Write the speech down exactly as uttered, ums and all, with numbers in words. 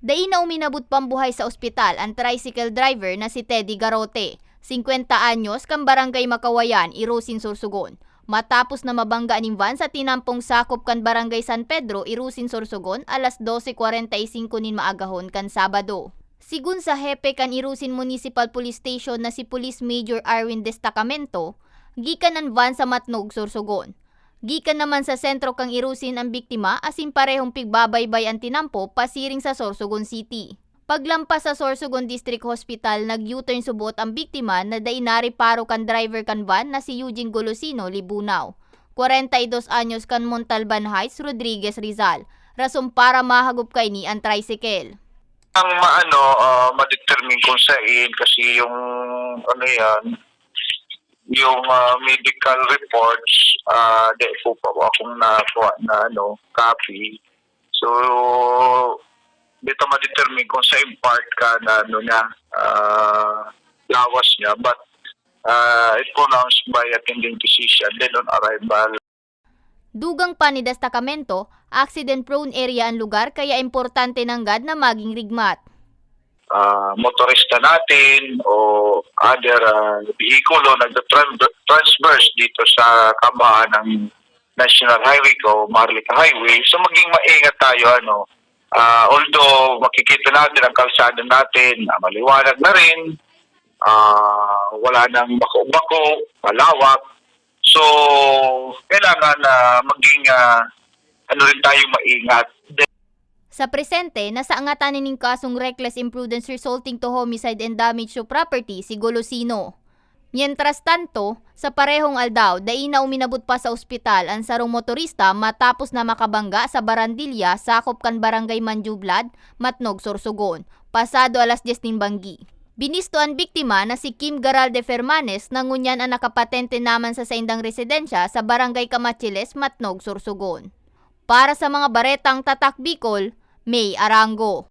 Dai na uminabot pambuhay sa ospital an tricycle driver na si Teddy Garote, singkwenta anyos, kan Barangay Makawayan, Irosin, Sorsogon, matapos na mabangga nin van sa tinampong sakop kan Barangay San Pedro, Irosin, Sorsogon, alas dose kwarenta y singko nin maagahon kan Sabado. Sigun sa hepe kan Irosin Municipal Police Station na si Police Major Arwin Destacamento, gikan an van sa Matnog, Sorsogon. Gikan naman sa sentro kan Irosin an biktima asin parehong pigbabaybay an tinampo pasiring sa Sorsogon City. Paglampas sa Sorsogon District Hospital, nag-U-turn subot an biktima na dai nareparo kan driver kan van na si Eugene Golosino Libunao, kwarenta y dos anyos, kan Montalban Heights, Rodriguez, Rizal, rason para mahagop kaini an tricycle. Ang maano, ah, ma-determine kung sain kasi yung ano yan, yung, ah, medical reports, ah, di po pa akong nakuha na ano, copy. So, dito ma-determine kung sain part ka na ano niya, ah, lawas niya. But, ah, it pronounced by attending physician, then on arrival. Dugang pa ni Destacamento, accident-prone area an lugar kaya importante nanggad na maging rigmat. Ah, motorista natin o other, ah, behikulo nagta-tran-, transverse dito sa kahabaan ng National Highway o Maharlika Highway. So, maging maingat tayo, ano. Ah, although makikita natin ang kalsada natin, ah, maliwanag na rin, ah, wala nang bako-bako, malawak. So, kailangan na maging, ah, ano rin tayo, maingat. Sa presente, nasangatan nin kasong reckless imprudence resulting to homicide and damage to property si Golosino. Mientras tanto, sa parehong aldaw, dai na uminabot pa sa ospital an sarong motorista matapos na makabangga sa barandilya sakop kan Barangay Manjublad, Matnog, Sorsogon, pasado alas dyes nin banggi. Binisto an biktima na si Kim Garalde Fermanes na ngunyan an nakapatente naman sa saindang residensya sa Barangay Camachiles, Matnog, Sorsogon. Para sa mga baretang Tatak Bicol, May Arango.